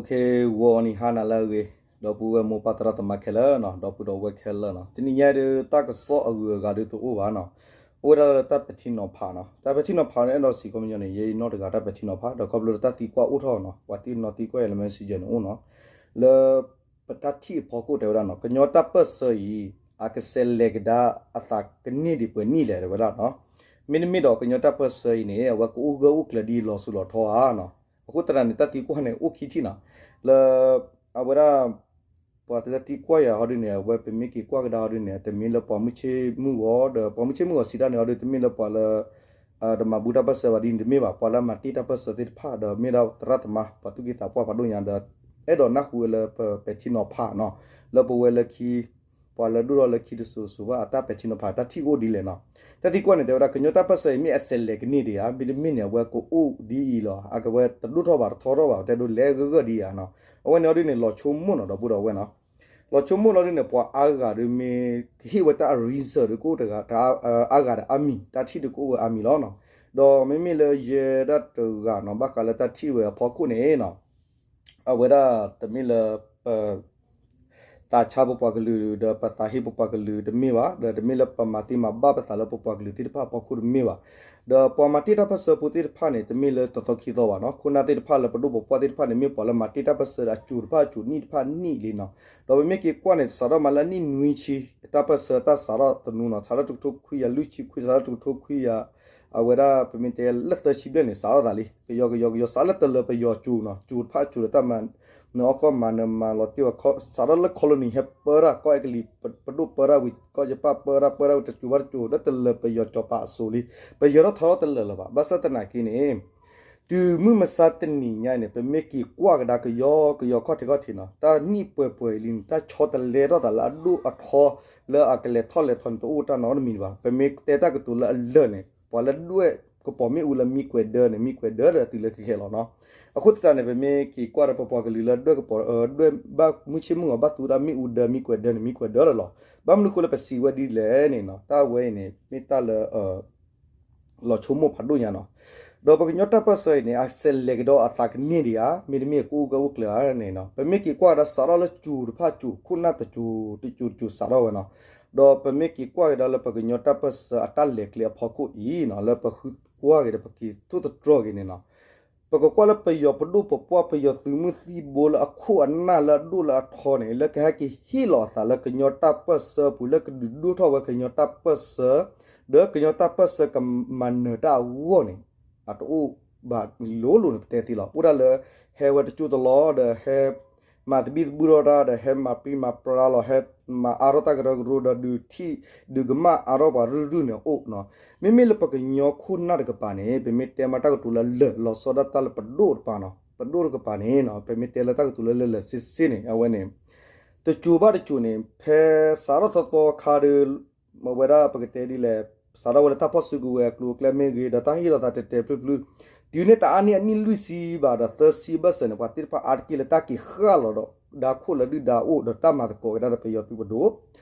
ဂီၤနံၤဟါနၤလၢအဂ့ၤ, ဒီပုၢ်ဝဲၢ်မိၢ်ပၢ်သရၣ်သမါခဲလၢာ်နီၤ, ဒီပုၢ်ဒီဝဲၢ်ခဲလၢာ်နီၤ, တနံၤညါဒီးတၢ်ကစီၣ်အဂုၤအဂၤဒုးတအိၣ်ဘၣ်နီၤ, အိၣ်ဝဲဒၣ်လၢတၢ်ပဲာ်ထံနီၤဖးနီၤ, တၢ်ပဲာ်ထံနီၤဖးန့ၣ် အဲၣ်ဒိးစံးခီပညီန့ၣ် ယဲအံၤနီတဂၤတၢ်ပဲာ်ထံနီၤဖး ဒီးခီဖျိလၢတၢ်သံကွၢ်အိၣ်ထီၣ်နီၤ, ပှၤသံနီၤသံကွၢ်ယၤလၢ messenger န့ၣ်အိၣ်နီၤ, လၢ ပတၢ်ထံၣ်အဖီခိၣ်တဲဝဲဒၣ်နီၤ, ကညီတၢ်ပၢၢ်ဆၢအံၤ အကဆဲးလဲၤကဒါအသးကန့ၢ်ဒံးပှဲၤနံၣ်လဲၣ်တဲဝဲဒၣ်နီၤ, မ့တမ့ၢ်ဒီးကညီတၢ်ပၢၢ်ဆၢအံၤန့ၣ် အဝဲကအိၣ်ဂၢၢ်အိၣ်ကျၢၤဒ်လီၤစိၤလီၤထီဧါနီၤ, အဃိသတးန့ၣ် တၢ်သံကွၢ်န့ၣ်အိၣ်ခံထံၣ်နီၤ, လၢ အဝဲဒၣ် ပှၤသံကွၢ်ယၤဟီဒုန့ၣ် အဝဲပမ့ၢ်က့ၤကွၢ်ကဒါဟီဒုန့ၣ် တမ့ၢ်လၢပှၤမုၢ်ဆ့ၣ်မုၢ်ဂီၤ ဒီးပှၤမုၢ်ဆ့ၣ်မုၢ်ဂီၤစံးတၢ်န့ၣ်ဟီဒု တမ့ၢ်လၢပှၤလၢ တမၤဘူၣ်တၢ်ပၢၢ်ဆၢဘၣ်ဒ်န့ၣ်တမ့ၢ်ဘၣ်, ပှၤလၢမၤတ့ၢ်တၢ်ပၢၢ်ဆၢသ့ၣ်တဖၣ် ဒီးမ့ၢ်ဒၣ်သရၣ်သမါ ပှၤသူၣ်က့သးပှၢ်ဖးဒိၣ်ညါဒီး အဲၣ်ဒိးနၢ်ဟူဝဲလၢပပဲာ်ထံနီၤဖးနီၤ, လၢပဝဲလၢခံ ပှၤလၢဒိၣ်ထီၣ်လၢခံတစိၤစိၤဘၣ်အတၢ်ပဲာ်ထံနီၤဖးတၢ်ထံၣ်အိၣ်ဒ်လဲၣ်နီၤ, တၢ်သံကွၢ်န့ၣ် တဲဝဲဒၣ် ကညီတၢ်ပၢၢ်ဆၢအံၤမ့ၢ်အဆဲးလဲၤကန့ၢ်ဒံးဧါ, မ့တမ့ၢ်န့ၣ် အဝဲကအိၣ်ဒ်အံၤလီၤ, အကဝဲတဒိၣ်ထီၣ်ဘၣ်တထီထီၣ်ဘၣ် တဲဒိးလဲၤဂၢၢ်ဂၢၢ်ဒ်ဧါနီၤ, အဝဲန့ၣ်ဟီဒုန့ၣ် လီၤဆိကမိၣ်နီၤ ဒီပုၢ်ဒီဝဲၢ်နီၤ, လီၤဆိကမိၣ်လီၤဒုန့ၣ် ပှၤအါဂၤဒီးမ့ၢ်ကဟ့ၣ်ဝဲတၢ် reason ဒီးကအိၣ်တဂၤ အါဂၤဒီးအါမံၤ တၢ်ထံၣ်ဒီးကအိၣ်ဝဲအါမံၤလီၤနီၤ, ဒီးမ့မ့ၢ်လၢယဲဒၣ်တဂၤနီၤ ဘၣ်ဃးလၢတၢ်ထံၣ်ဝဲအဖီခိၣ်န့ၣ်နီၤ အဝဲဒၣ်တမ့ၢ်လၢပ သးဆါပပှၤကလုာ် ဒီးပသးဟ့ပပှၤကလုာ်တမ့ၢ်ဘၣ်, ဒီးတမ့ၢ်လၢပမၤသ့မၤဘၣ်ပသးလၢပပှၤကလုာ်သ့ၣ်တဖၣ်အဖီခိၣ်တမ့ၢ်ဘၣ်, ဒီးပှၤမၤတ့ၢ်တၢ်ပၢၢ်ဆၢဖိသ့ၣ်တဖၣ်န့ၣ် တမ့ၢ်လၢတသီခံသီဘၣ်နီၤ, ခိၣ်နၢ်သ့ၣ်တဖၣ်လၢပဒိၣ်ပပှၢ်သ့ၣ်တဖၣ်န့ၣ် မ့ၢ်ပှၤလၢမၤတ့ၢ်တၢ်ပၢၢ်ဆၢအစိၤတဖၣ်အစိၤနံၣ်တဖၣ်နံၣ်လံနီၤ, ဒီးပမ့ၢ်က့ၤကွၢ်န့ၣ် စးထီၣ်မၤလၢအနံၣ်နွံဆံ တၢ်ပၢၢ်ဆၢတၢ်စးထီၣ်သနူနီၤ, စးထီၣ်တကထိခွံကယၤလွံၢ်ဆံခွံ စးထီၣ်တကထိခွံကယၤ အဝဲဒၣ်ပမ့ၢ်တဲလၢသၢဆံဘျဲၣ်န့ၣ် စးထီၣ်သးလံ, ကယီကယီကယီ စးလၢတလၢပယီၤစိၤနီၤ, စိၤတဖၣ်စိၤဒီးတၢ်မၤ နအီၣ်ကီၢ်မၤနမၤလီၤတ့ၢ်ဝဲ စးထီၣ်လၢ colony ဟဲပၢတၢ် ကီၢ်အဲကလံး ပဒိၣ်ပၢတၢ်ဝံၤ ကီၢ်ယပၣ်ပၢတၢ် ပၢတၢ်ဝံၤတစိၤဘၣ်တစိၤ လၢတလၢပယီၤစီၤပၤအစိၤလံ, ပယီၤထီၣ်ထီထီၣ်တလၢာ်လၢၤဘၣ်, ဘၣ်ဆၣ်သနာ်က့န့ၣ် တုၤမုၢ်မဆါတနံၤညါအံၤန့ၣ် ပမ့ၢ်က့ၤကွၢ်ကဒါကယီကယီခီၣ်ထံးခီၣ်ထံးနီၤ, တၢ်နံၣ်ပှဲၤပှဲၤအံၤလံန့ၣ် တၢ်ဆီတလဲထီၣ်သးလၢအဒိၣ်အထီ လၢအကလဲၤထီၣ်လဲၤထီန့ၣ် တအိၣ်တၢ်နီတမံၤဘၣ်, ပမ့ၢ်တဲတၢ်ကတိၤလၢအလၢာ်န့ၣ် ပှၤလၢဒွဲၣ်ကပီၤမ့ၣ်အူလၢမံကွဲးဒၢန့ၣ် မံကွဲးဒၢဒီးတုၤလၢခဲခဲလီၤနီၤ, အဃိသတးန့ၣ် ပမ့ၢ်က့ၤကွၢ်ဒီးပပှၤကလုာ်လၢဒွဲၣ်ကပီၤ ဒွဲၣ်ဘၣ်မုၢ်ဆ့ၣ်မုၢ်ဂီၤဘၣ်သူဝဲဒၣ်မ့ၣ်အူဒၢမံကွဲးဒၢန့ၣ် မံကွဲးဒၢလီၤလီၤ, ဘၣ်မနုၤဃိလၢပစံးဝဲဒ်လဲၣ်န့ၣ်နီၤ, တၢ်ဝဲအံၤန့ၣ် မ့ၢ်တၢ်လၢ လီၤဆိကမိၣ်ဖးဒိၣ်ညါနီၤ, ဒီးပကညီတၢ်ပၢၢ်ဆၢအံၤန့ၣ် အဆဲးလဲၤကဒီးအသးကန့ၢ်ဒံးဧါ, မ့တမ့ၢ်ကအိၣ်ဂၢၢ်အိၣ်ကျၢၤဧါန့ၣ်နီၤ, ပမ့ၢ်က့ၤကွၢ်ကဒါစးထီၣ်လၢစိၤတဖၣ်စိၤ ခိၣ်နၢ်တစိၤတစိၤတစိၤစးထီၣ်ဝဲနီၤ, ဒီးပမ့ၢ်က့ၤကွၢ်ကဒါလၢပကညီတၢ်ပၢၢ်ဆၢအတၢ်လဲၤကျဲအဖီခိၣ်အံၤနီၤ လၢပဃုကွၢ်က့ၤဒီးပက့ၤထိၣ်သတြီၤက့ၤန့ၣ်နီၤ ပကကွၢ်လၢပယီၤပဒိၣ်ပပှၢ် ပယီၤသုးမုၢ်သံဘိလၢအခိၣ်အနၢ်လၢအဒိၣ်လၢအထီန့ၣ် လၢကဟဲက့ၤဟ့ၣ်လီၤအသးလၢကညီတၢ်ပၢၢ်ဆၢပူၤ လၢကဒုးဒိၣ်ထီၣ်ဝဲကညီတၢ်ပၢၢ်ဆၢ ဒီးကညီတၢ်ပၢၢ်ဆၢကမၤနၢၤတၢ်အဂီၢ်န့ၣ် အတအိၣ်ဘၣ်လိၤလိၤန့ၣ် ပတဲသ့လီၤ. အိၣ်ဒၣ်လၢ ဟဲဝဲတကၠိတလီၤ ဒီးဟဲမၤသဘံၣ်သဘုၣ်ထီၣ်တၢ် ဒီးဟဲမၤပြံမၤပြါလီၤ ဟဲမၤအါထီၣ်တၢ်ကရၢကရိ ဒီးဒုးထံၣ်ဒုးကမၣ်အါထီၣ်ပှၤရုၢ်ရုၢ်န့ၣ်အိၣ်နီၤ. မ့မ့ၢ်လၢပကညီခိၣ်နၢ်တကပၤန့ၣ် ပမ့ၢ်တဲမးတၢ်ကတိၤလၢလၢာ် လီၤဆီဒၣ်တၢ်လၢပဒိၣ်တကပၤနီၤ. ပဒိၣ်တကပၤန့ၣ် ပမ့ၢ်တဲလၢတၢ်ကတိၤလၢလၢာ်လၢာ်ဆ့ဆ့န့ၣ် အဝဲန့ၣ် တစိၤဘၣ်တစိၤန့ၣ် ဖဲစးထီၣ်သီသီခါဒီး မ့ၢ်ဝဲဒၣ်ပကတဲဒ်လဲၣ် စးထီၣ်ဝဲလၢတၢ်ဖီၣ်စုကဝဲၤအကျိၤအကျဲမ့ၢ်ဂ့ၤ ဒီးတၢ်ဟ့ၣ်လီၤသးတဲာ်တဲာ်ဖျုးဖျုး တုၤန့ၣ်တအါန့ၢ်အနံၣ်လွံၢ်ဆံဘၣ်ဒီးသၢဆံဘၢၣ်စၢၤန့ၣ် ပှၤသ့ၣ်တဖၣ်အါတက့ၢ်လၢတၢ်က့ၤဃၣ်လီၤဒီး ဒါခိၣ်လၢဒုၣ်ဒါအိၣ်ဒီးတၢ်မၤသကိးက့ၤဒၣ်ဒီးပယီၤသုးပဒိၣ်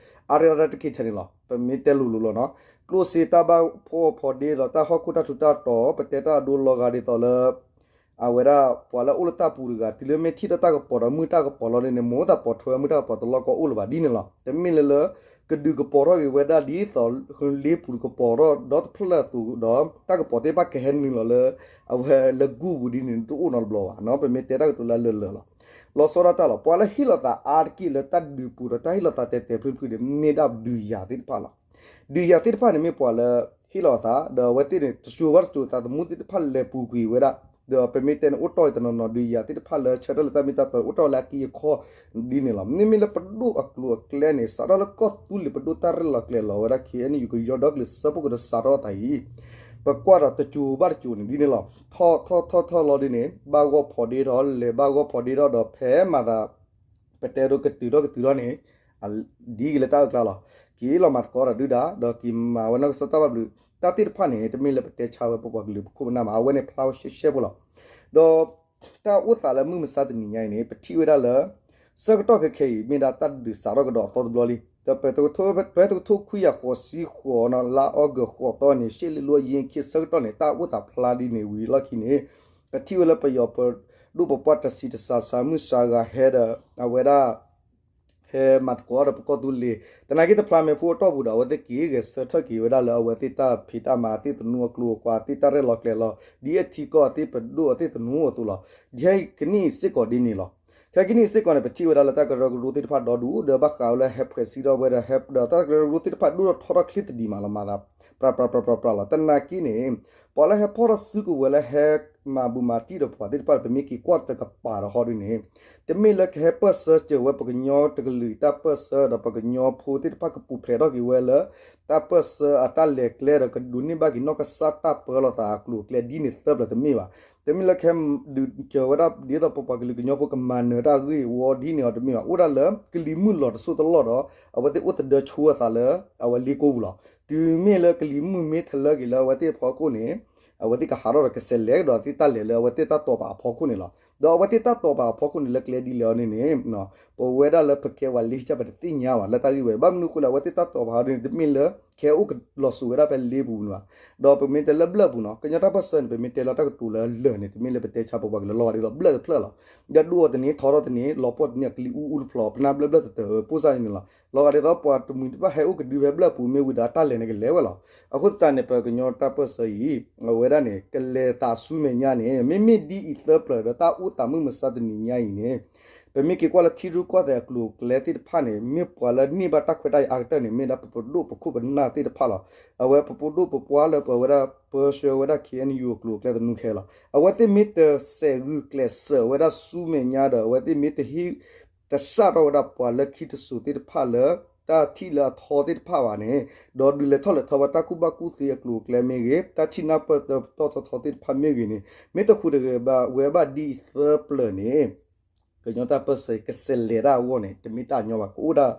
အါတက့ၢ်တၢ်တက့ၢ်ထဲန့ၣ်လီၤ. ပမ့ၢ်တဲလိၤလိၤလီၤနီၤ ကျိၣ်စ့တၢ်ဘၣ်ဖှီၣ်ဖီဒ့ဒီးတၢ်ဟီၣ်ခိၣ်တၢ်ထူးတၢ်တီၤ ပတဲတၢ်အဒိလီၤဂာ်ဒ်သိးလၢ အဝဲဒၣ်ပှၤလၢအအိၣ်လၢတၢ်ပူၤတဂၤ တုၤလၢမ့ၢ်ထံၣ်ဒီးတၢ်ကပီၤဒီးမုၢ်တၢ်ကပီၤလီၤန့ၣ် မိၢ်သးပီၤထွဲမုၢ်တၢ်ကပီၤတလီၢ်ကီၢ်အိၣ်လၢၤဘၣ်ဒ်န့ၣ်လီၤ. တမ့ၢ်လၢလၢ ကဒုးကပီၤထီၣ်က့ၤဝဲဒၣ်ဒ်သိး လ့ပူၤကပီၤထီၣ်ဒီတဖျၢၣ်အသိးဒီး တၢ်ကပီၤသ့ၣ်တဖၣ်ကဟဲနုာ်လီၤလၢ အဝဲလၢဂူၢ်ပူၤဒ်န့ၣ် တအိၣ်နီတဘျီဘၣ်နီၤ. ပမ့ၢ်တဲတၢ်ကတိၤလၢလၢာ်လီၤ. လီၤဆီဒၣ်တၢ်လီၤ. ပှၤလၢဟ့ၣ်လီၤသးအါတက့ၢ်လၢတၢ်ဒုးပူၤဒီးတၢ်ဟ့ၣ်လီၤသးတဲာ်တဲာ်ဖျုးဖျုးန့ၣ် မ့ၢ်ဒၣ်ဒုးယၤသ့ၣ်တဖၣ်လီၤ. ဒုးယၤသ့ၣ်တဖၣ်န့ၣ်မ့ၢ်ပှၤလၢဟ့ၣ်လီၤအသး ဒီးအဝဲသ့ၣ်န့ၣ် တစိၤဘၣ်တစိၤသးသမူသ့ၣ်တဖၣ်လဲၤပူၤကွံာ်ဝဲဒၣ် ဒီးပမ့ၢ်တဲန့ၣ် အိၣ်တ့ၢ်တနီၤနီၤ ဒုးယၤသ့ၣ်တဖၣ်လၢဆၢထၢၣ်လၢတၢ်မ့ၢ်တၢ်တီန့ၣ် အိၣ်တ့ၢ်လၢအကံၢ်အခီၣ်ဒ်န့ၣ်လီၤ. မ့မ့ၢ်လၢပဒိၣ်အကျိၤအကျဲန့ၣ် စးထီၣ်လၢကီၢ်သူလ့ၤပဒိၣ်တၢ်ရဲၣ်လီၤကျဲၤလီၤဝဲဒၣ် ခ့ၣ်အဲၣ်ယူၣ် ကညီဒီကလုာ်စၢဖှိၣ်ကရၢစးထီၣ်အသးအံၤ ပကွၢ်ဒီးတစိၤဘၣ်တစိၤန့ၣ်ဒ်န့ၣ်လီၤ. ထီၣ်ထီၣ်ထီၣ်ထီၣ်လီၤဒ်န့ၣ် ဘၣ်ဂီၢ်ဖီဒ့ထီၣ် လဲၤဘၣ်ဂီၢ်ဖီဒ့ထီၣ်ဒီးဖဲမၤသး ပတဲဒိကတုၤထီၣ်ကတုၤထီၣ်န့ၣ် ဒ်က့ၤလၢတၢ်အကျါလီၤ. က့ၤလီၤမၤသကိးဒီးဒုၣ်ဒါ ဒီးက့ၤမၤဝဲနီၢ်ကစၢ်တၢ်ဘၣ်ဘျုး တၢ်သ့ၣ်တဖၣ်န့ၣ် တမ့ၢ်လၢပတဲဆါဝဲပပှၤကလုာ်ပခိၣ်ပနၢ်မး အဝဲန့ၣ်ဖျါဝဲရှဲရှဲဖိလီၤ. ဒီးတၢ်အိၣ်သးလၢမုၢ်မဆါတနံၤညါအံၤန့ၣ် ပထံၣ်ဝဲဒၣ်လၢ ဆၢကတီၢ်ခဲခဲအံၤ မ့ၢ်ဒၣ်တၢ်ဒုးစးထီၣ်ကဒီးအသီတဘျီလံ. ဒီးဖဲတကထိခွံကယၤဃိးဆံဃိးနီၤ လါအီကူးဃိးသီန့ၣ် ရှ့ၣ်လ့လိအယ့ၢ်ခံဆၢကတီၢ်န့ၣ် တၢ်အိၣ်သးဖျါဒ်န့ၣ်ဝံၤလီၢ်ခံန့ၣ် ပထံၣ်ဝဲလၢပယီၤပ ဒိၣ်ပပှၢ်တဆံးတစး စှၤမုၢ်စှၤဂၤဟဲဒီး အဝဲဒၣ် ဟဲမၤသကိးဒီးပကီၢ်သူလ့ၤ သနာ်က့တဖျါမဲာ်ဖိအတီၢ်ပူၤဒီး အဝဲသ့ၣ်က့ၤဂဲၤဆၢထၢၣ်က့ၤဝဲဒၣ်လၢအဝဲသ့ၣ်တၢ်ဖံးတၢ်မၤ အသ့ၣ်သနူအကျိၤအကျါ အသ့ၣ်တၢ်ရဲၣ်လီၤကျဲၤလီၤ ဒ်အထံကီၢ်အသ့ၣ်ပဒိၣ်အသ့ၣ်သနူအသိးလီၤ. ဒ်ဟဲကနံၣ်အံၤစ့ၢ်ကီးဒ်န့ၣ်လီၤ. ခဲကနံၣ်အံၤစ့ၢ်ကီးန့ၣ် ပထံၣ်ဝဲဒၣ်လၢတၢ်ကရၢကရိသ့ၣ်တဖၣ်ဒီဒူၣ် ဒီးဘၣ်ဃးဝဲလၢဟဲဖှဲးစံထီၣ်ဝဲဒီး ဟဲဒီးတၢ်ကရၢကရိသ့ၣ်တဖၣ်ဒိၣ်ထီၣ်ထီထီၣ်ချ့သဒံးမးလီၤ မၤသး ပြးပြးပြးပြးပြးလီၤ. သနာ်က့န့ၣ် ပှၤလၢဟဲဖီၣ်ထီၣ်စုကဝဲၤလၢဟဲ မၤဘူၣ်မၤတံၢ်ဒီးပှၤသ့ၣ်တဖၣ်ဒီး ပမ့ၢ်က့ၤကွၢ်တကပၤဒီးဟီဒ်န့ၣ် တမ့ၢ်လၢကဟဲပၢၢ်ဆၢစၢၤဝဲပကညီတကလုာ်အတၢ်ပၢၢ်ဆၢဒီး ပကညီဖိသ့ၣ်တဖၣ်ကပူၤဖျဲးထီၣ်က့ၤဝဲလၢ တၢ်ပၢၢ်ဆၢအတၢ်လဲၤကျဲဒီးကဒိးန့ၢ်ဘၣ်က့ၤနီၢ်ကစၢ်တၢ်ပၢလီၤသးအကျိၤအကျဲဒ်န့ၣ်သၢပျၢၤတမ့ၢ်ဘၣ်. တမ့ၢ်လၢကဟဲဒုးစၢၤဝဲဒၣ်ဒ်သိးပပှၤကလုာ်ကညီဖိကမၤနၢၤတၢ်ဂ့ၢ်ဝီဒ်န့ၣ်အီၤတမ့ၢ်ဘၣ်. အိၣ်ဒၣ်လၢကလံၤမုၢ်လီၤတစိၢ်တလီၢ်ဒီး အဝဲသ့ၣ်အိၣ်သဒၢဆိအသးလၢ အဝဲလ့ကိပူၤလီၤ. တုၤမ့ၢ်လၢကလံၤမုၢ်မ့ၢ်ထလၢက့ၤလၢအဝဲသ့ၣ်အဖီခိၣ်န့ၣ် အဝဲသ့ၣ်ကဟးထီၣ်ဒီးကဆဲးလဲၤကဒီးအသ့ၣ်တၢ်လဲၤလၢအဝဲသ့ၣ်တၢ်တီၢ်ပာ်အဖီခိၣ်န့ၣ်လီၤ. ဒီးအဝဲသ့ၣ်တၢ်တီၢ်ပာ်အဖီခိၣ်န့ၣ်လၢကျဲဒ်လဲၣ်အီၤန့ၣ်န့ၣ် ပဝဲဒၣ်လၢပကဲဝဲလ့ၢ်ကၢ်ပတသ့ၣ်ညါဘၣ်လၢတၢ်ဂ့ၢ်ဝဲ ဘၣ်မနုၤအဃိလဲၣ် အဝဲသ့ၣ်တၢ်တီၢ်ပာ်အဖီခိၣ်န့ၣ် တမ့ၢ်လၢ ကဟဲအိၣ်ကလီၤစိၤဝဲဒၣ်ဖဲလ့ပူၤဘၣ်. ဒီးပမ့ၢ်တဲလၢဘျၢၣ်ပူၤနီၤ ကညီတၢ်ပၢၢ်ဆၢန့ၣ် ပမ့ၢ်တဲလီၤတၢ်ကတိၤလၢလၢၢ်န့ၣ် တမ့ၢ်လၢပတဲဆါပပှၤကလုာ်လီၤဂာ်ဒ်သိးဘျၢၣ်တဖျၢၣ်လီၤ. ဒီးဒိၣ်အီၤတန့ၢ် ထီထီၣ်တန့ၢ် လီၤပှီၢ်တန့ၢ် အကလံၤအူအူတဖျိး ပနၢ်ဘျၢၣ်ဘျၢၣ်တတၢၢ် ပိၢ်စၢ်န့ၣ်လီၤ. လီၤဂာ်ဒ်သိးပှၤတမှံၤတဖၣ်ဟဲအိၣ်ကဒုဖဲဘျၢၣ်ပူၤမ့ၢ်ဝံၤဒီးအတၢ်လဲၤန့ၣ်ကလဲၤဝဲလီၤ. အဃိသတးန့ၣ် ပကညီတၢ်ပၢၢ်ဆၢအံၤ အဝဲဒၣ်န့ၣ် ကလဲၤသးဆူမဲာ်ညါန့ၣ် မ့မ့ၢ်ဒ်အံၤသၢပျၢၤဒီးတၢ်အိၣ်သးမုၢ်မဆါတနံၤညါအံၤန့ၣ် ပမ့ၢ်က့ၤကွၢ်လၢထံရူၢ်ကီၢ်သဲးအကျိၤအကျဲသ့ၣ်တဖၣ်န့ၣ် မ့ၢ်ပှၤလၢန့ၢ်ဘၣ်တၢ်ခွဲးတၢ်ယာ်အါကတၢၢ်န့ၣ် မ့ၢ်ဒၣ်ပပဒိၣ်ပခိၣ်ပနၢ်သ့ၣ်တဖၣ်လီၤ. အဝဲပပဒိၣ်ပပှၢ်လၢပဝဲဒၣ်ပၢဆှၢဝဲဒၣ် ခ့ၣ်အဲၣ်ယူၣ် အကျိၤအကျဲသနူခဲလီၤ. အဝဲသ့ၣ်မ့ၢ်တစဲးဂုာ်ကျဲးစၢးဝဲဒၣ်ဆူမဲာ်ညါဒီး အဝဲသ့ၣ်မ့ၢ်တဟ့ၣ် တစးထီၣ်ဝဲဒၣ်ပှၤလၢခံတစိၤသ့ၣ်တဖၣ်လၢ တၢ်ထံၣ်လၢအထီသ့ၣ်တဖၣ်ဘၣ်န့ၣ် ဒီးဒုးလဲၤထီၣ်လဲၤထီဝဲတၢ်ကူၣ်ဘၣ်ကူၣ်သ့အကျိၤအကျဲမ့ၢ်ဂ့ၤ တၢ်ထံၣ်နၢ်ပၢၢ်တၢ်ပတီၢ်ထီထီသ့ၣ်တဖၣ်မ့ၢ်ဂ့ၤန့ၣ် မ့ၢ်တဃုာ်တဂ့ၤဘၣ်ဝဲဘၣ်ဒ်အံၤသၢပျၢၤန့ၣ် ကညီတၢ်ပၢၢ်ဆၢအံၤ ကဆဲးလဲၤတၢ်အဂီၢ်န့ၣ် တမ့ၢ်တၢ်ညီဘၣ် ကအိၣ်ဒၣ်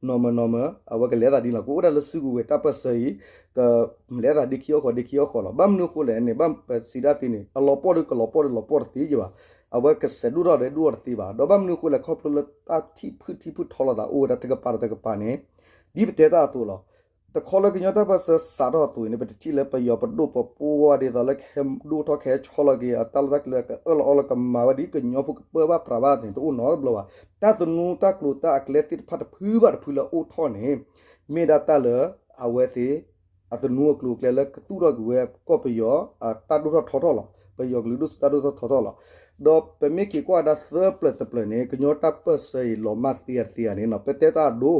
နီၢ်မၢနီၢ်မၢ အဝဲကလဲၤသးဒ်လီၤ ကအိၣ်ဒၣ်လၢစုကဝဲၤတၢ်ပၢၢ်ဆၢအံၤ ကလဲၤသးဒ်ခံအီၣ်ဃီဒ်ခံအီၣ်ဃီလီၤ. ဘၣ်မနုၤအဃိလဲၣ်န့ၣ် ဘၣ်ပစံးဒၣ်သ့န့ၣ် အလီၤပှီၢ်ဒ်ကလီၤပှီၢ်ဒ်လီၤပှီၢ်တသ့ကဘၣ် အဝဲကဆဲးဒိၣ်ထီၣ်ဒီးဒိၣ်ထီၣ်တသ့ဘၣ်. ဒီးဘၣ်မနုၤအဃိလဲၣ် ခီဖျိလၢတၢ်ထံၣ်ဖုၣ်ထံၣ်ဖုၣ်ထီလိာ်သးအိၣ်ဝဲဒၣ်တကပၤဒီးတကပၤန့ၣ် ဒ်ပတဲတၢ်အသိးလီၤ. တခီလၢကညီတၢ်ပၢၢ်ဆၢစးထီၣ်အသိးအံၤန့ၣ် ပတထံၣ်လၢပယီၤပဒိၣ်ပပှၢ်ဒ်သိးလၢကဟဲဒိၣ်ထီၣ်ကဟဲဆီလီၤက့ၤအတၢ်လီၢ်တၢ်ကျဲ ကအၢၣ်လီၤအီလီၤကမၤဝဲဒ်ကညီဖိကပၢဘၣ်ပြးဘၣ်န့ၣ် တအိၣ်နီတဘျီဘၣ်. တၢ်သနူတၢ်ကျိၤတၢ်အကျဲသ့ၣ်တဖၣ်တဖုဘၣ်တဖုလၢအအိၣ်ထီၣ်န့ၣ် မ့ၢ်ဒၣ်တၢ်လၢ အဝဲသ့ၣ် အသနူအကျိၤအကျဲလၢကသူၣ်ထီၣ်က့ၤဝဲကီၢ်ပယီၤ တၢ်ဒိၣ်ထီၣ်ထီထီၣ်လီၤ. ပယီၤကလုာ်ဒိၣ်စိတၢ်ဒိၣ်ထီၣ်ထီထီၣ်လီၤ. ဒီးပမ့ၢ်က့ၤကွၢ်ဝဲဒၣ်သၢပျၢၤတပျၢၤန့ၣ် ကညီတၢ်ပၢၢ်ဆၢအံၤလီၤမၢ်သ့ဧါတသ့ဧါန့ၣ် ပတဲတၢ်အဒိ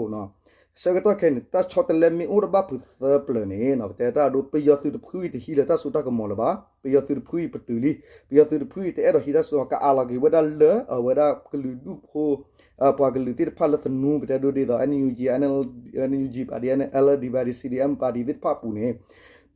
ဆၢကတီၢ်ခဲအံၤန့ၣ် တၢ်ဆီတလဲမ့ၢ်အိၣ်တဘၣ်ဖုးသၢပျၢၤန့ၣ် ပတဲတၢ်အဒိ ပယီၤသုးတဖုအံၤတဟံးလၢတၢ်စိတၢ်ကမီၤလၢၤဘၣ်. ပယီၤသုးတဖုအံၤပတုာ်လံ. ပယီၤသုးတဖုအံၤတအဲၣ်ဒိးဟံးတၢ်စိ ကအးလီၤက့ၤဝဲဒၣ်လၢအဝဲဒၣ်ကလုာ်ဒူၣ်ဖိ ပှၤကလုာ်သ့ၣ်တဖၣ်လၢသနူ ပတဲဒိဒ်သိး NUG NUG party NLD party CDM party သ့ၣ်တဖၣ်အပူၤန့ၣ်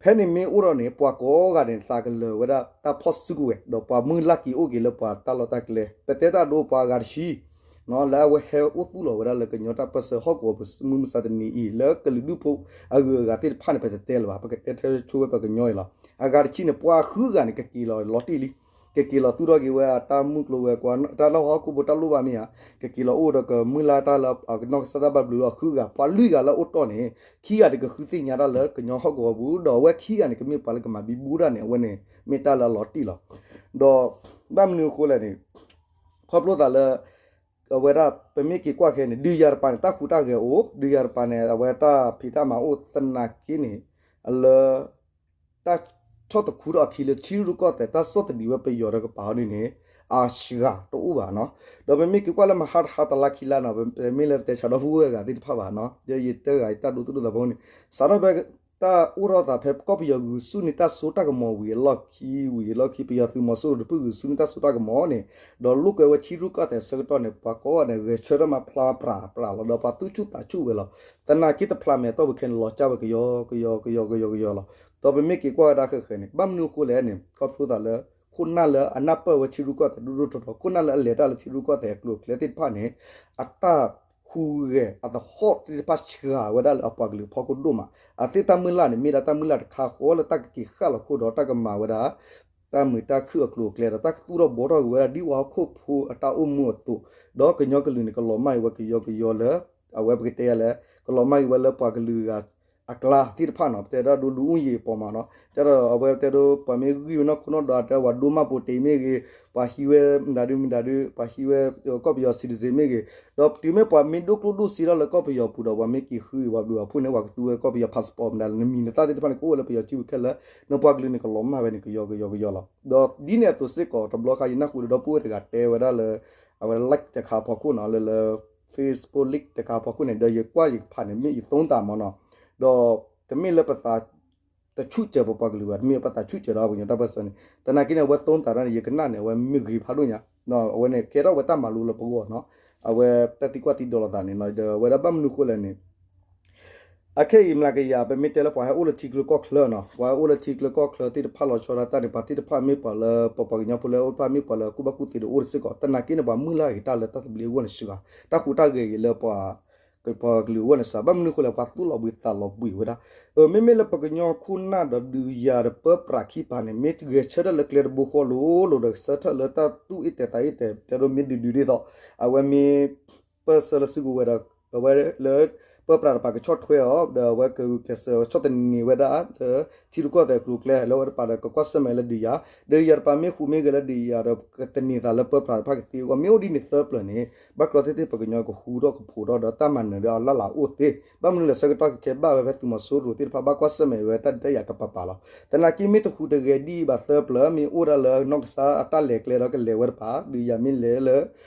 ဖဲန့ၣ်မ့ၢ်အိၣ်ဒီးန့ၣ် ပှၤကိးဂၤန့ၣ် သးကလၢၤဝဲဒၣ်တၢ်ဖီၣ်စုကဝဲၤ ဒီးပှၤမုၢ်လၢ်က့ၤအိၣ်က့ၤလၢပှၤတၢ်လီၢ်တၢ်ကျဲ ပတဲတၢ်အဒိ ပှၤအဂၤတဆံ လၢအဝဲဟဲအိၣ်သူၣ်လီၤဝဲဒၣ်လၢကညီတၢ်ပၢၢ်ဆၢဟီၣ်ကဝီၤပူၤမုၢ်မဆါတနံၤအံၤ လၢကလုာ်ဒူၣ်ဖိအဂုၤအဂၤသ့ၣ်တဖၣ်န့ၣ် ပတတဲလၢၤဘၣ် ပကတဲထဲဆိဝဲပှၤကညီအံၤလီၤ. အဂၤတဆံန့ၣ် ပှၤဃုဂၤန့ၣ် ကက့ၤလီၤလီၤတံၢ်လံ. ကက့ၤလီၤသူၣ်ထီၣ်က့ၤဝဲအတၢ်မုၢ်ကျိၤဝဲၤကွာ် တၢ်လၢဟီၣ်ခိၣ်ဖိတၢ်လိၣ်ဘၣ်မ့ၢ်ဧါ, ကက့ၤလီၤအိၣ်ဒီးကမုၢ်လၢ်တၢ်လၢအကနီၢ်ကစၢ်တၢ်ဘၣ်ဘျုးလီၤဃုဂၤ ပှၤလွံၢ်ဂၤလၢအအိၣ်တီၢ်န့ၣ် ခံဂၤတကဃုသ့ၣ်ညါတၢ်လၢကညီဟီၣ်ကဝီၤပူၤ ဒီးအဝဲခံဂၤန့ၣ် ကမ့ၢ်ပှၤလၢကမၤဘံဘူဒၣ်န့ၣ် အဝဲန့ၣ် မ့ၢ်တၢ်လၢအလီၤတံၢ်လီၤ. ဒီး ဘၣ်မနုၤအဃိလဲၣ်န့ၣ် ခီဖျိသးလၢ အဝဲဒၣ်ပမ့ၢ်က့ၤကွၢ်ခဲအံၤန့ၣ် ဒုးယၤတပၤန့ၣ် တၢ်ဃူတၢ်ဂဲၤအိၣ် ဒုးယၤတပၤန့ၣ် အဝဲတၢ်ဖံးတၢ်မၤအိၣ်သနာ်က့န့ၣ် လၢ တၢ်ဆီၣ်တခူထီၣ်အခံလၢထံရူၢ်ကီၢ်သဲး တၢ်ဆီၣ်သနံးဝဲပယီၤတကပၤအီၤဒ်န့ၣ် အစှၤတအိၣ်ဘၣ်နီၤ. ဒီးပမ့ၢ်က့ၤကွၢ်လၢမဟါတဟါတလါခံလါနီၤ ပမ့ၢ်လၢပတဲဆါဒီပုၢ်ဝဲၢ်အဂၤသ့ၣ်တဖၣ်ဘၣ်နီၤ ယဲယတဲဂၤယတၢ်ဒိသူၣ်ဒိသးဖိန့ၣ် စးထီၣ်ဖဲ တၢ်အိၣ်ထီၣ်သးဖဲကီၢ်ပယီၤဂုာ်ဆူၣ်န့ၢ်တၢ်စိတၢ်ကမီၤဝံၤအလီၢ်ခံ ဝံၤအလီၢ်ခံ ပယီၤသုးမီၤစိရိၤတဖုဂုာ်ဆူၣ်န့ၢ်တၢ်စိတၢ်ကမီၤန့ၣ် ဒီးလိာ်ကွဲဝဲထံရူၢ်ကီၢ်သဲးအဆၢကတီၢ်န့ၣ် ပှၤကိးဂၤန့ၣ် ဂဲၤဆၢထၢၣ်မးဖျါပြးပြးလီၤ ဒီးပှၤသူၣ်ဆူၣ်သးဆူၣ်ဝဲလီၤ. သနာ်က့တဖျါမဲာ်အတီၢ်ပူၤခဲအံၤန့ၣ် လီၤကၢ်ဝဲကယီကယီကယီကယီကယီလီၤ. ဒီးပမ့ၢ်က့ၤကွၢ်ဝဲဒၣ်ဃဲးဃဲးန့ၣ် ဘၣ်မနုၤအဃိလဲၣ်န့ၣ် ခီဖျိသးလၢ ခိၣ်နၢ်လၢအနၢ်ပၢၢ်ဝဲထံရူၢ်ကီၢ်သဲးဒိၣ်ဒိၣ်ထီထီ ခိၣ်နၢ်လၢအလဲၤတၢ်လၢထံရူၢ်ကီၢ်သဲးအကျိၤအကျဲသ့ၣ်တဖၣ်န့ၣ် အတၢ်ဟူးဂဲၤအသဟီၣ်သ့ၣ်တဖၣ်စှၤဝဲဒၣ်လၢအပှၤကလုာ်အဖီခိၣ်ဒိၣ်မး အသ့ၣ်တၢ်မုၢ်လၢ်န့ၣ် မ့ၢ်ဒၣ်တၢ်မုၢ်လၢ်တခါဃီလၢတၢ်ကက့ၤဃၣ်လီၤခိၣ်ဒီးတၢ်ကမၤဝဲဒၣ် တၢ်မုာ်တၢ်ခုၣ်အကျိၤအကျဲဒီး တၢ်ကသူၣ်ထီၣ်ဘှီထီၣ်က့ၤဝဲဒၣ်ဒ်ပှၤဟီၣ်ခိၣ်ဖိအတၢ်အိၣ်မူအသိး ဒီးကညီကလုာ်န့ၣ် ကလီၤမၢ်က့ၤဝဲကယီကယီလၢ အဝဲပကတဲယၤလဲၣ် ကလီၤမၢ်က့ၤဝဲလၢပှၤကလုာ်ဂၤ အကျါသ့ၣ်တဖၣ်နီၤ ပတဲဒၣ်ဒိလူၤအူယံၤအပီးမးနီၤ တဲဒီးအဝဲတဲဒိ ပှၤမ့ၢ်ဂံၢ်ဝဲနီၢ်ခိနီၢ်ဒီး တဲပှၤဒိမၢ်ပိာ်တ့ၢ်မ့ၢ်ဂ့ၤ ပှၤဟံးဝဲမတၤဒုမတၤဒု ပှၤဟံးဝဲ ကီၢ်ပယီၤ citizen မ့ၢ်ဂ့ၤ ဒီးတုၤမ့ၢ်ပှၤမ့ၢ်ဒိၣ်ကျိၣ်ဒိၣ်စ့ထီၣ်လၢကီၢ်ပယီၤပူၤဒီး ပှၤမ့ၢ်က့ၤဃုအံၤပှၤဘျုးအဖှိၣ်န့ၣ် ပှၤကသူဝဲကီၢ်ပယီၤ passport မတၤလၢနမံၤနသၣ်သ့ၣ်တဖၣ်န့ၣ် ကအိၣ်ဝဲလၢပယီၤစုပူၤခဲလၢာ် နပှၤကလုာ်န့ၣ် ကလီၤမၢ်ဝဲန့ၣ်ကယီကယီကယီလီၤ. ဒီးဒ်န့ၣ်အသိးစ့ၢ်ကီး တဘျီခါယနၢ်ဟူဒီးဒီပုၢ်ဝဲၢ်တဂၤတဲဝဲဒၣ်လၢ အဝဲ like တခါဖီခိၣ်နီၤ လၢလၢ Facebook link တခါဖီခိၣ်န့ၣ် ဒီးယကွၢ်ယကဖးန့ၣ် မ့ၢ်ယသိသးမးနီၤ ဒီးတမ့ၢ်လၢပသး တဆူၣ်စၢၤပပှၤကလုာ်ဘၣ် တမ့ၢ်ပသးဆူၣ်စၢၤဒီးပှၤကညီတၢ်ပၢၢ်ဆၢန့ၣ် သနာ်က့န့ၣ် အဝဲသိသးတၢ်န့ၣ် ယကနၣ်န့ၣ် အဝဲမ့ၢ်ဂ့ၤဖးဒိၣ်ညါ အဝဲန့ၣ်ကဲထီၣ်ဝဲတၢ်မၤလိလၢပဂီၢ်နီၤ အဝဲတၢ်သံကွၢ်သံဒိးလိာ်သးန့ၣ် ဒီးအဝဲဒၣ်ဘၣ်မနုၤဃိလဲၣ်န့ၣ် အခဲအံၤမျးကယၤ ပမ့ၢ်တဲလၢပှၤဟဲအိၣ်လၢထံချၢကီၢ်ချၢနီၤ ပှၤဟဲအိၣ်လၢထံချၢကီၢ်ချၢသ့ၣ်တဖၣ်လီၤဆီဒၣ်တၢ်န့ၣ် ပှၤသ့ၣ်တဖၣ်မ့ၢ်ပှၤလၢ ပပှၤကညီဖိလၢအိၣ်တဖၣ်မ့ၢ်ပှၤလၢကူၣ်ဘၣ်ကူၣ်သ့ဒီးအိၣ်တစ့ၢ်ကီး သနာ်က့န့ၣ် ပှၤမုၢ်လၢ်ဂ့ၤတၢ်လၢတၢ်သဘျ့အဂီၢ်န့ၣ်စှၤ တၢ်ဟူးတၢ်ဂဲၤဂ့ၤလၢပှၤ ပှၤကလုာ်အဂီၢ်န့ၣ်စှၤ ဘၣ်မနုၤဃိလဲၣ် ပှၤသူၣ်လီၤဘှံးသးလီၤဘှံးဝဲဒၣ် မ့မ့ၢ်လၢပကညီခိၣ်နၢ်ဒီးဒုးယၤဒီးပၢပြးခံပၤန့ၣ် မ့ၢ်ဂဲၤဆၢထၢၣ်လၢကျဲတဘိဃီလိၤလိၤဒီးကဆၢထၢၣ်လၢတၢ်သူၣ်အ့ၣ်တဲာ်သးအ့ၣ်တဲာ် တဲဒိမ့ၢ်ဒုးဒုးဒ်သိး အဝဲမ့ၢ် ပၢၢ်ဆၢလၢစုကဝဲၤဒီး အဝဲလၢ ပၢပြးတပၤကဆီၣ်ထွဲအီၤ ဒီးအဝဲကဂုာ်ကျဲးစၢးဆီၣ်သနံးဝဲဒၣ်လၢ ထံရူၢ်ကီၢ်သဲးအကျိၤအကျဲ လၢအဝဲတပၤဒီးကကွၢ်ဆၢၣ်မဲာ်လၢဒုးယၤ ဒုးယၤတပၤမ့ၢ်ဟူးမ့ၢ်ဂဲၤလၢဒုးယၤဒီး ကသန့ၤသးလၢပၢပြးတဖၣ်ကသ့အဂီၢ် မ့ၢ်အိၣ်ဒ်န့ၣ်သၢပျၢၤန့ၣ် ဘၣ်ကျီသ့ၣ်သ့ၣ်ပကညီကဟူးထီၣ်ကဖိးထီၣ်ဒီးတၢ်မၤနၢၤဒီးအလၢ်လၢ်အိၣ်သ့ ဘၣ်မနုၤလဲၣ်ဆၢကတီၢ်ကကဲဘၣ်ဝဲဖဲသုးမီၤစိရိၤသ့ၣ်တဖၣ်ဘၣ်ကွၢ်ဆၢၣ်မဲာ်ဝဲတၢ်ဒုးတၢ်ယၤကပၤပၤလီၤ. သနာ်က့မ့ၢ်တဟူးတဂဲၤဒ်အံၤဘၣ်သၢပျၢၤ မ့ၢ်အိၣ်ဒၣ်လၢနီၢ်ကစၢ်အတၢ်လဲၤကျဲဒီးကလဲၤဝဲတပၤ ဒုးယၤမ့ၢ်လဲၤလၢ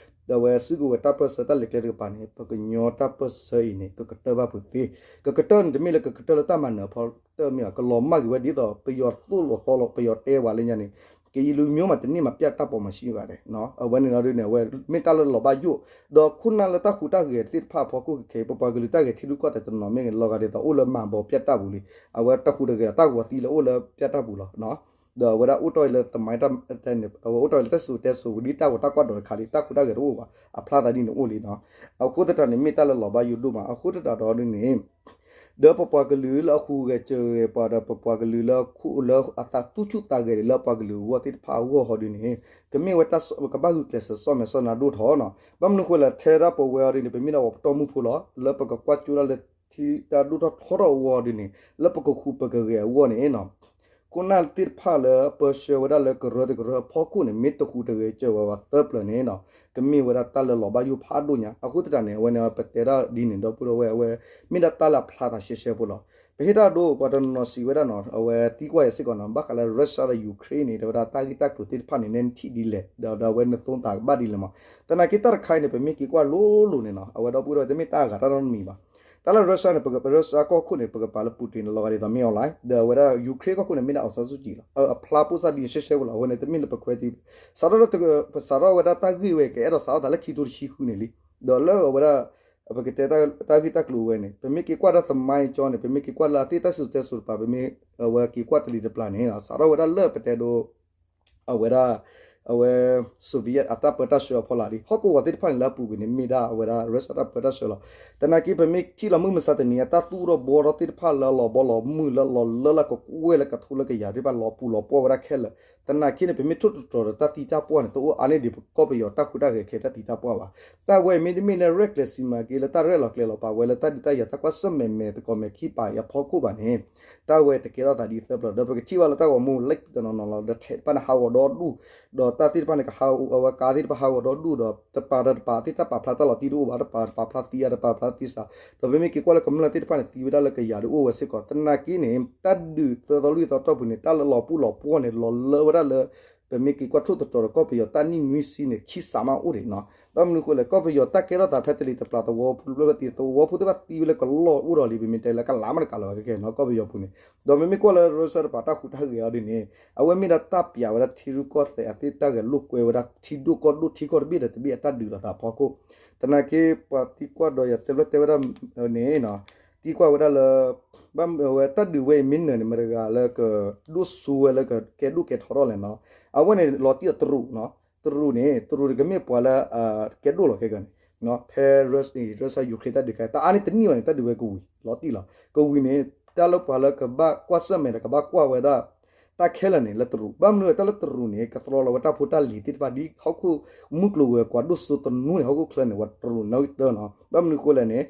ဒီးအဝဲစုကဝဲၤတၢ်ပၢၢ်ဆၢတၢ်လဲၤကျဲတကပၤန့ၣ် ပကညီတၢ်ပၢၢ်ဆၢအံၤန့ၣ် ကကတၢၢ်ဘၣ်ပူၤသ့ ကကတၢၢ်န့ၣ်တမ့ၢ်လၢကကတၢၢ်လၢတၢ်မၤနၢၤအဖီတၢၢ်မ့ၢ်ဘၣ် ကလီၤမၢ်က့ၤဝဲဒ်သိး ပယီၤသိၣ်လီၤသီလီၤ ပယီၤတဲဝဲလၢညါန့ၣ် ကရင်လူမျိုးမှာ တနေ့မှာ ပြတတ်ပုံမရှိပါတယ် အဝဲန့ၣ်ဒီးန့ၣ် အဝဲမ့ၢ်တၢ်လၢလီၤဘၣ်ယိၣ် ဒီးခိၣ်နၢ်လၢတၢ်ဟူးတၢ်ဂဲၤသ့ၣ်တဖၣ်အဖီခိၣ်ခဲအံၤ ပပှၤကလုာ်တၢ်ဂဲၤထံရူၢ်ကီၢ်သဲးတနီၤမ့ၢ်ဂ့ၤ လီၤဂာ်ဒ်သိး အိၣ်လၢမၤဘီပြတတ်ပူၤလံ အဝဲတၢ်ဟူးတဂဲၤဒီးတၢ်ဂီၤသံလၢအိၣ်လၢပြတတ်ပူၤလီၤ ဒီးအဝဲဒၣ်အိၣ်တီၢ်အံၤလၢသမိုင်း အဝဲအိၣ်တီၢ်အံၤလၢတၢ်စံၣ်စိၤတဲစိၤပူၤ ဒ်တၢ်ဂီၤတၢ်ကွၢ်ဒီးတခါလံ တၢ်ဟူးတၢ်ဂဲၤတအိၣ်ဘၣ် အဖျါသးဒ်န့ၣ်အိၣ်လံနီၤ အဃိသတးန့ၣ် မ့ၢ်တၢ်လၢလီၤဘၣ်ယိၣ်ဒိၣ်မး အဃိသတးဒီးန့ၣ် ဒီးပပှၤကလုာ်လၢအဟူးဂဲၤစၢၤဂဲၤပှၤဒီး ပပှၤကလုာ်လၢအခိၣ်လၢအသးသူၣ်ဆူၣ်သးဂဲၤန့ၣ် လၢပှၤကလုာ်အဂီၢ်သ့ၣ်တဖၣ်အဂီၢ်ဟီဒ်န့ၣ် ကမ့ၢ်ဝဲတၢ်ကဘၣ်ဂုာ်ကျဲးစၢးစီၣ်မဲာ်စီၣ်နါဒိၣ်ထီၣ်နီၤ ဘၣ်မနုၤဃိလဲၣ် ထဲဒၣ်ပဝဲအီၤဒ်န့ၣ် ပမ့ၢ်ဒၣ်ပှၤပတီၢ်မုၢ်ဖိလီၤ လၢပကကွၢ်ကၠိဒၣ်လၢထံတၢ်ဒိၣ်ထီၣ်ထီထီၣ်အဂီၢ်ဒ်န့ၣ် လၢပကဟူးပကဂဲၤအဂီၢ်န့ၣ်နီၤ ခိၣ်နၢ်သ့ၣ်တဖၣ်လၢပၢဆှၢဝဲဒၣ်လၢကရၢတကရၢအဖီခိၣ်န့ၣ် မ့ၢ်တဟူးတဂဲၤစၢၤဝဲဝဲသၢပျၢၤန့ၣ်နီၤ ကမ့ၢ်ဝဲဒၣ်တၢ်လၢလီၤဘၣ်ယိၣ်ဖးဒိၣ်ညါ အဃိသတးန့ၣ် အဝဲန့ၣ်ပတဲဒၣ်ဒ်န့ၣ် ဒီပုၢ်ဒီဝဲၢ်အဝဲ မ့ၢ်ဒၣ်တၢ်လၢအဖျါသးရှဲရှဲဖိလီၤ. ပဟ့ၣ်တၢ်ဒိ ပှၤတနီၤနီၤစံးဝဲဒၣ်နီၤ အဝဲသံကွၢ်ယၤစ့ၢ်ကီးနီၤ ဘၣ်ဃးလၢ Russia ဒီး Ukraine န့ၣ် တဲဝဲဒၣ်တၢ်ဂ့ၢ်တၢ်ကျိၤသ့ၣ်တဖၣ်န့ၣ် နဲနထံၣ်ဒ်လဲၣ် ဒီးဒီးအဝဲနသိသးကဘၣ်ဒ်လဲၣ်မး သနာ်က့တၢ်တခါအံၤန့ၣ် ပမ့ၢ်က့ၤကွၢ်လိၤလိၤန့ၣ်နီၤ အဝဲဒီပုၢ်ဒီဝဲၢ်တမ့ၢ်တၢ်အဂၤတၢ်နီတမံၤဘၣ် တၢ်လၢ Russia န့ၣ် ပ Russia ကီၢ်ခိၣ်န့ၣ် ပကပာ်လၢ Putin န့ၣ် လီၤဂာ်ဒ်သိး မ့ၢ် online ဒီးအဝဲဒၣ် Ukraine ကီၢ်ခိၣ်န့ၣ် မ့ၢ်ဒၣ် အောင်ဆန်းစုကြည် လီၤ အဖျါပိၢ်စၢ်ဒ်န့ၣ်ရှဲရှဲဖိလီၤ အဝဲန့ၣ် တမ့ၢ်လၢပခွဲးသံ စးထီၣ်လၢ ပစးထီၣ်ဝဲဒၣ်တၢ်ဂ့ၢ်ဝဲကအဲၣ်ဒိးစးထီၣ်သးလၢခံထိတဆံဃုန့ၣ်လံ ဒီးလၢအဝဲဒၣ် ပကတဲတၢ်ဂ့ၢ်တၢ်ကျိၤဝဲန့ၣ် ပမ့ၢ်က့ၤကွၢ်ဒၣ်သမိုင်းကြောင်းန့ၣ် ပမ့ၢ်က့ၤကွၢ်လၢအသ့ၣ်တၢ်စံၣ်စိၤတဲစိၤတပၤ ပမ့ၢ်အဝဲက့ၤကွၢ်တလံၤတပျၢ်န့ၣ် စးထီၣ်ဝဲဒၣ်လၢပတဲဒိ အဝဲဒၣ် အဝဲ Soviet အတၢ်ပၢတၢ်ဆှၢအဖီလာ်လံ ဟီၣ်ကဝီၤသ့ၣ်တဖၣ်န့ၣ်လၢအပူၤကွံာ်န့ၣ် မ့ၢ်ဒၣ်အဝဲဒၣ် Russia တၢ်ပၢတၢ်ဆှၢလီၤ. သနာ်က့ ပမ့ၢ်ထံၣ်လီၤမုၢ်မဆါတနံၤအံၤ တၢ်သူၣ်ထီၣ်ဘှီထီၣ်သ့ၣ်တဖၣ်လၢလီၤဘီလီၤမုၢ်လၢလီၤလၢလၢကကွဲၢ်လၢကထိလၢကယၤသ့ၣ်တဖၣ် လီၤပူၤလီၤပှီၢ်ဝဲဒၣ်ခဲလၢာ် သနာ်က့န့ၣ် ပမ့ၢ်ထိၣ်သတြီၤဒီးတၢ်သံတၢ်ပှၢ်န့ၣ် တအိၣ်အါန့ၢ်ဒံးပကီၢ်ပယီၤတၢ်ဟူးတၢ်ဂဲၤခဲတၢ်သံတၢ်ပှၢ်ဘၣ်. တၢ်ဝဲအံၤမ့တမ့ၢ်လၢရဲၣ်ကျဲၤစံးမၤက့ၤလၢတၢ်ရဲၣ်လီၤကျဲၤလီၤပာ်ဝဲလၢတၢ်ဒုးတၢ်ယၤတၢ်ကွၢ်ဆၢၣ်မဲာ်မဲာ်သကိးမဲာ်ခံပၤအံၤအဖီခိၣ်ဘၣ်န့ၣ် တၢ်ဝဲတကဲထီၣ်သးဒ်သၢပျၢၤ ဒီးပကထံၣ်ဘၣ်လၢတၢ်ဂီၤမူ like တနီၤနီၤလီၤ ဒီးထဲးတဖၣ်န့ၣ်ဟးဂီၤဒီဒူၣ် ဒီးတၢ်သ့ၣ်တဖၣ်န့ၣ် ကဟးဂီၤဝဲကါသ့ၣ်တဖၣ်ဟးဂီၤဒီဒူၣ်ဒီး တပၤဒီးတပၤသ့ၣ်တၢ်ပာ်ဖျါတၢ်လီၤတံၢ်တအိၣ်ဘၣ် တပၤတပာ်ဖျါသံအါ တပာ်ဖျါသံစှၤ ဒီးပမ့ၢ်က့ၤကွၢ်လၢကမျၢၢ်သ့ၣ်တဖၣ်န့ၣ် သံဝဲဒၣ်လၢကယၤဒုးအိၣ်ဝဲစ့ၢ်ကီး သနာ်က့န့ၣ် တၢ်ဒုးသၢသီလွံၢ်သီတီၢ်ပူၤန့ၣ် တၢ်လၢလီၤပူၤလီၤပှီၢ်န့ၣ် လီၤလၢဝဲဒၣ်လၢ ပမ့ၢ်က့ၤကွၢ်ထိၣ်သတြီၤဒီးကီၢ်ပယီၤတၢ်နံၣ်နွံဆံန့ၣ် ခံစးမးအိၣ်ဒံးနီၤ ဘၣ်မနုၤဃိလဲၣ် ကီၢ်ပယီၤတၢ်ကဲထီၣ်သးဖဲတလံၤတပျၢ်သဝီဖိတဖျၢၣ်သံ သဝီဖိသ့ၣ်တဖၣ်သံဝဲလၢကလီၢ်အိၣ်ဒီးလံ ပမ့ၢ်တဲလၢကလးမးတကးလီၤဝဲခဲခဲနီၤ ကီၢ်ပယီၤပူၤန့ၣ် ဒီးမ့မ့ၢ်ကွၢ်လၢ Russia တပၤတၢ်ဟူးတၢ်ဂဲၤအီၤဒ်န့ၣ် အဝဲမ့ၢ်ဒၣ်တၢ်ပျးဝဲဒၣ်ထံရူၢ်ကီၢ်သဲးအသ့ၣ်တၢ်ဂဲၤလိာ်ကွဲဝဲဒၣ်ထံဒိၣ်ကီၢ်ဒိၣ်ထံကီၢ်တဘ့ၣ်ဒီးတဘ့ၣ်အတၢ်ဒုးလိာ်သးအဖီခိၣ် သနာ်က့ပှၤသံကွၢ်ဒီးယတဲဘျီတဲဝဲဒၣ်န့ၣ် သံကွၢ်ဝဲဒၣ်လၢ ဘၣ်ဝဲတၢ်ဒုးဝဲအံၤမ့ၢ်နၢၤန့ၣ် မတဂၤလၢကဒိၣ်စိဝဲလၢကကဲဒိၣ်ကဲထီထီၣ်လဲၣ်နီၤ အဝဲန့ၣ်လီၤတံၢ်အီၤတရူးနီၤ တရူးန့ၣ် တရူးန့ၣ်ကမ့ၢ်ပှၤလၢ ကဲဒိၣ်လီၤခဲကန့ၣ် ဖဲ Russia Ukraine တၢ်ဒုးခဲ တအါန့ၢ်တနံၣ်ဘၣ်န့ၣ် တၢ်ဒုးဝဲကဝံၤ လီၤတံၢ်လီၤ ကဝံၤန့ၣ် တၢ်လၢပှၤလၢကဘၣ်ကွၢ်ဆၢၣ်မဲာ်ဒီးကဘၣ်ကွၢ်ဝဲဒၣ် တၢ်ခဲလၢာ်န့ၣ် လၢတရူး ဘၣ်မနုၤတၢ်လၢတရူးန့ၣ် ကသြီလီၤဝဲတၢ်ဖိတၢ်လံၤသ့ၣ်တဖၣ်ဒ်ဟီၣ်ခိၣ်မုၢ်ကျိၤဝဲၤကွာ်ဒိၣ်စိတနူန့ၣ် ဟီၣ်ခိၣ်ချၢန့ၣ် ဝဲတရူးနီတတၢနီၤ ဘၣ်မနုၤဃိလဲၣ်န့ၣ်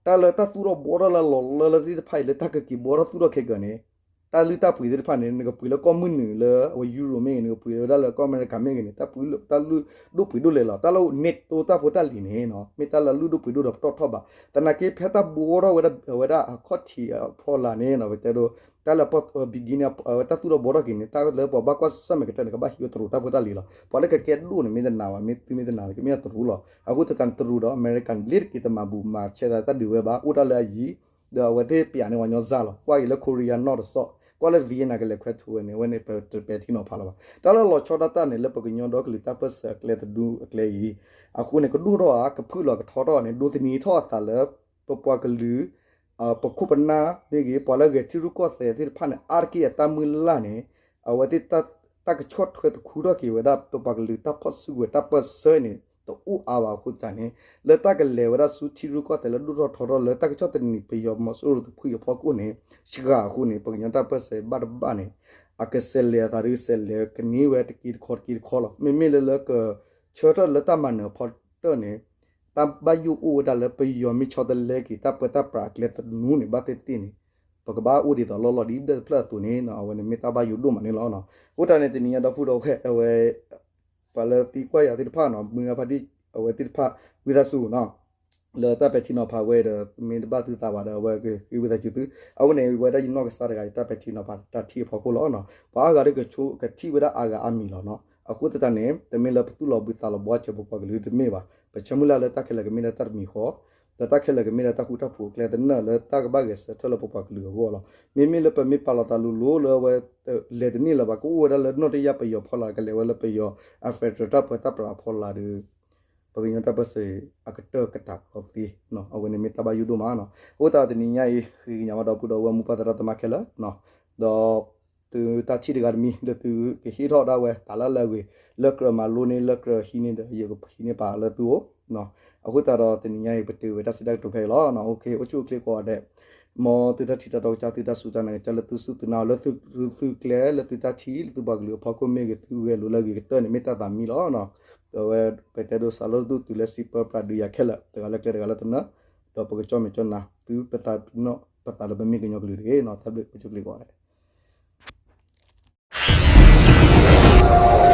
တၢ်လၢတၢ်သူၣ်ထီၣ်ဘှီထီၣ်လၢလီၤလၢလၢသ့ၣ်တဖၣ်အံၤ လၢတၢ်ကက့ၤဘှီထီၣ်သူၣ်ထီၣ်ခဲကၢၤန့ၣ်, တၢ်လုၢ်တၢ်ပှ့ၤသ့ၣ်တဖၣ်န့ၣ် နကပှ့ၤလၢကီၢ်မုၢ်နုာ်လၢအဝဲ Europe မ့ၢ်ဂ့ၤ, နကပှ့ၤဝဲဒၣ်လၢကီၢ်အမဲရကၤမ့ၢ်ဂ့ၤန့ၣ်, တၢ်လုၢ်ဒိၣ်ပှ့ၤဒိၣ်လဲၣ်လီၤ. တၢ်လၢ NATO တၢ်ဖိတၢ်လံၤန့ၣ် မ့ၢ်တၢ်လၢလုၢ်ဒိၣ်ပှ့ၤဒိၣ်ဒီးပတီၢ်ထီၣ်ဘၣ်. သနာ်က့ဖဲတၢ်ဘှီထီၣ်ဝဲဒၣ်အဝဲဒၣ်အခီၣ်ထံးအဖီလာ်န့ၣ် ပတဲဒိ တၢ်လၢ beginning အဝဲတၢ်သူၣ်ထီၣ်ဘှီထီၣ်က့ၤန့ၣ် တၢ်လၢပှၤဘၣ်ကွၢ်ဆၢၣ်မဲာ်ကတၢၢ်န့ၣ် ကဘၣ်ဟံးဝဲတရူးတၢ်ဖိတၢ်လံၤလီၤ. ပှၤလၢကကဲဒိၣ်န့ၣ် မ့ၢ်တနာ်ဘၣ်, မ့ၢ်သုမ့ၢ်တနာ်န့ၣ် ကမ့ၢ်တရူးလီၤ. အဃိသတးန့ၣ် တရူးဒီးအမဲရကၤန့ၣ် လ့ၤတက့ၤတမၤဘူးမၤဆဲးသးတၢ်ဒုးဝဲဘၣ်, အိၣ်တၢ်လၢအယံၤ, ဒီးအဝဲသ့ၣ်ပျးန့ၢ်ပှၤကညီစၢ်လီၤ. ကွၢ်က့ၤလၢ Korea North တစီၣ်, ကွၢ်လၢ Vietnam ကလဲၤခွဲးထူဝဲန့ၣ် အဝဲန့ၣ်ပတပဲာ်ထံနီၤဖးလၢၤဘၣ်. တၢ်လၢလီၤဆီဒၣ်တၢ်န့ၣ် လၢပှၤကညီဒီကလုာ်တၢ်ပၢၢ်ဆၢအကျဲတဒူအကျဲအံၤ, အဃိန့ၣ် ကဒိၣ်ထီၣ်ဧါ, ကဖုၣ်လီၤကထီထီၣ်န့ၣ် ဒိးသန့ၤထီၣ်အသးလၢ ပပှၤကလုာ် ပခိၣ်ပနၢ်မ့ၢ်ဂ့ၤ, ပှၤလၢဂဲၤထံရူၢ်ကီၢ်သဲးသ့ၣ်တဖၣ်န့ၣ် အါတက့ၢ်အတၢ်မုၢ်လၢ်န့ၣ်, အဝဲသ့ၣ်တၢ်ကဆီၣ်ထွဲသခူထီၣ်က့ၤဝဲဒၣ် ပပှၤကလုာ်တၢ်ဖီၣ်စုကဝဲၤတၢ်ပၢၢ်ဆၢန့ၣ် တအိၣ်အါဘၣ်အဃိသတးန့ၣ်, လၢတၢ်ကလဲၤဝဲဒၣ်ဆူထံရူၢ်ကီၢ်သဲးလၢဒိၣ်ထီၣ်ထီထီၣ်လၢတၢ်ကဆီၣ်သနံးပယီၤမီၤစိရိၤတဖုအံၤအဖီခိၣ်န့ၣ် စှၤအဃိန့ၣ် ပှၤကညီတၢ်ပၢၢ်ဆၢဘၣ်တဘၣ်န့ၣ် အကဆဲးလဲၤအသးဒီးဆဲးလဲၤကန့ၢ်ဝဲတက့ၢ်တခီတက့ၢ်တခီလီၤ. မ့မ့ၢ်လၢလၢကဆၢထၢၣ်လၢတၢ်မၤနၢၤအဖီတၢၢ်န့ၣ် တၢ်ဘၣ်ယိၣ်အိၣ်ဝဲဒၣ်လၢပယီၤမ့ၢ်ဆီတလဲက့ၤ တၢ်ပၢတၢ်ပြးအကျဲသနူန့ၣ် ဘၣ်သ့ၣ်သ့ၣ်န့ၣ် ပကဘၣ်အိၣ်ဒ်သိးလီၢ်လီၢ်ဒ်ဒၢတဖျၢၣ်အသိးန့ၣ် အဝဲန့ၣ်မ့ၢ်တၢ်ဘၣ်ယိၣ်ဒိၣ်မးန့ၣ်လီၤ. အဃိတၢ်န့ၣ် တနံၤညါဒီပုၢ်ဒီဝဲၢ်အဝဲ ပှၤလၢသံကွၢ်ယၤသ့ၣ်တဖၣ်နီၤ မုၢ်ဂၤဖးဒံၣ် အဝဲသ့ၣ်တဖၣ် ဝံသးစူၤနီၤ လၢတၢ်ပဲာ်ထံနီၤဖးဝဲဒီး မ့ၢ်တဘၣ်သုသးဘၣ်ဒီး အဝဲကဃ့ဝံသးစူၤသု, အဝဲန့ၣ်ဝဲဒၣ်ယနီၢ်ကစၢ်တဂၤ ယတၢ်ပဲာ်ထံနီၤဖးတၢ်ထံၣ်အဖီခိၣ်လီၤ. ပှၤအါဂၤဒီးကဆိကထံၣ်ဝဲဒၣ်အါဂၤအါမံၤလီၤနီၤ. အဃိသတးန့ၣ် တမ့ၢ်လၢပသူၣ်လီၤဘှံးသးလီၤဘှါစၢၤပပှၤကလုာ်တမ့ၢ်ဘၣ်. ပဆၢမုၢ်လၢ်လၢတၢ်ခဲလၢာ်ကမ့ၢ်ဒၣ်တၢ်တမံၤဃီ ဒီးတၢ်ခဲလၢာ်ကမ့ၢ်ဒၣ်တၢ်ဃူတၢ်ဖိးအကျဲသနၢၣ်လၢတၢ်ကဘၣ်ဂဲၤဆၢထၢၣ်လၢပပှၤကလုာ်အဂီၢ်လီၤ. မ့မ့ၢ်လၢပမ့ၢ်ပာ်လီၤသးလိၤလိၤလၢအဝဲ လဲၤတန့ၢ်လၢၤဘၣ် ကအိၣ်ဝဲဒၣ်လၢနီၣ်တယၢ်ပယီၤဖီလာ် ကလဲၤဝဲလၢပယီၤ အ federal တၢ်ပၢတၢ်ပြးအဖီလာ်ဒီး ပှၤကညီတၢ်ပၢၢ်ဆၢအကတၢၢ်ကတၢၢ်ကတီၢ်သ့ အဝဲန့ၣ်မ့ၢ်တၢ်ဘၣ်ယိၣ်ဒိၣ်မးနီၤ. အဃိသတးတနံၤညါအံၤ ဃ့ကညးဘၣ်ဒီပုၢ်ဒီဝဲၢ်မိၢ်ပၢ်သရၣ်သမါခဲလၢာ် ဒီးသုတၢ်ထံၣ်တဂၤတမံၤ ဒီးသုကဟ့ၣ်ထီၣ်ဒၣ်ဝဲတၢ်လၢလၢအဂ့ၤ လၢကြၢးမၤလိန့ၢ် လၢကြၢးဟံးန့ၢ်ဒီး ယကဟံးန့ၢ်ပာ်လၢသုအိၣ် အဃိသတးဒီးတနံၤညါအံၤ ပတုၤဝဲတၢ်စံးတၢ်ကတိၤဖဲအံၤလီၤ. အိၣ်ခ့ အိၣ်ဆူၣ်အိၣ်ချ့ကိးဂၤဒဲး မ်သုတၢ်ထံၣ်တၢ်တီကစၢ် သုတၢ်စူၢ်တၢ်နာ်ကစၢ် လၢသုသုကျဲ လၢသုတၢ်ထံၣ် လၢသုပှၤကလုာ်အဖီခိၣ်မ့ၢ်ဂ့ၤ သုဂဲၤလိာ်လၢအဂ့ၤကတၢၢ်န့ၣ် မ့ၢ်တၢ်သးမံလီၤ. အဝဲပတဲဒိးစးလၢသုတုၤလၢစံးပၢပြးဒုးယၤခဲလၢာ် တဂၤလၢကျဲတဂၤလၢသနၢၣ် ဒီးပကကၠီၣ်မဲာ်ကၠီၣ်နါ သုပသးပနီၣ်ပသးလၢပမ့ၢ်ကညီကလုာ်တဂ့ၤနီၤ. တၢ်ဘျုး အိၣ်ဆူၣ်အိၣ်ချ့ကိးဂၤဒဲး.